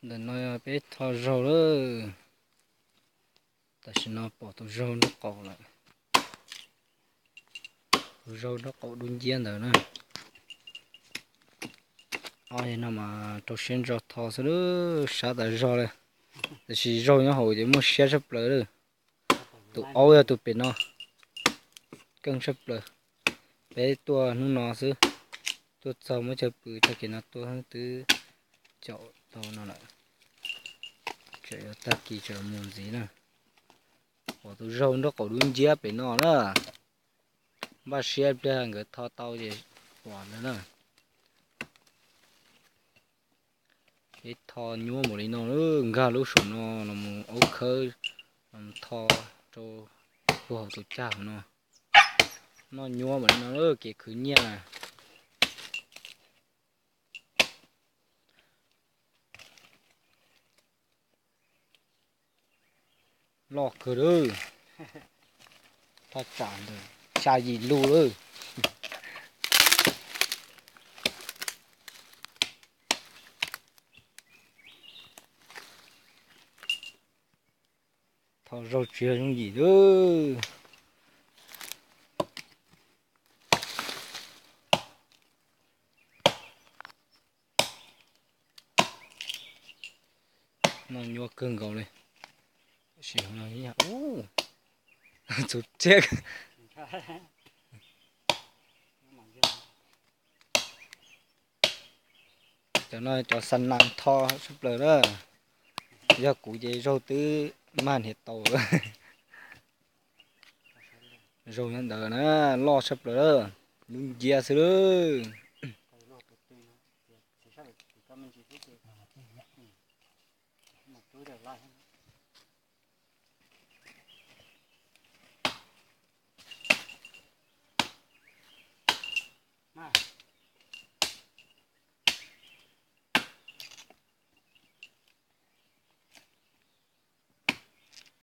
Ntawm no peb tho zaug lawm. Tam sim no pom tus zaug nraub qaum lawm. Tus zaug nraub qaum dub nciab ntawd na. Ob no mas rau siab ntso tho xwb lawm, sab tas zog li. Tab sis zaug nyob hauv ces muaj siab tshaj plaws lawm. Tus aub yog tus pem no, keej tshaj plaws. Peb tuaj hnub no xwb, tuaj txog muab chaw pw tag kis no tuaj twb caum tau no lawm. Tseem yuav tag kis tseem mus ntxiv na. Pom tus zaug nraub qaum dub nciab pem no na. Npaj siab pliag nkawd tho tau ces pom ntawd na. Peb tho nyuaj npaum li no, nkag lub saum no los mus aub khawb, los mus tho rau puag hauv tus cag hauv no. Noj nyuaj npaum li no kev khwv nyiaj na. Loj kawg lawm. Thaj tsam ntawd xya yim lub lawm. Tho zaug tsis yog yooj yim lawm. Noj nyuaj kawg nkaus li. Tab sis ub, txuv tsiab. Cov no cov xa nas tho tshaj plaws na. Yog kuv ces zaug twb mag hniav tau. Zaug nyob ntawd na, loj tshaj plaws, dub nciab xwb lawm.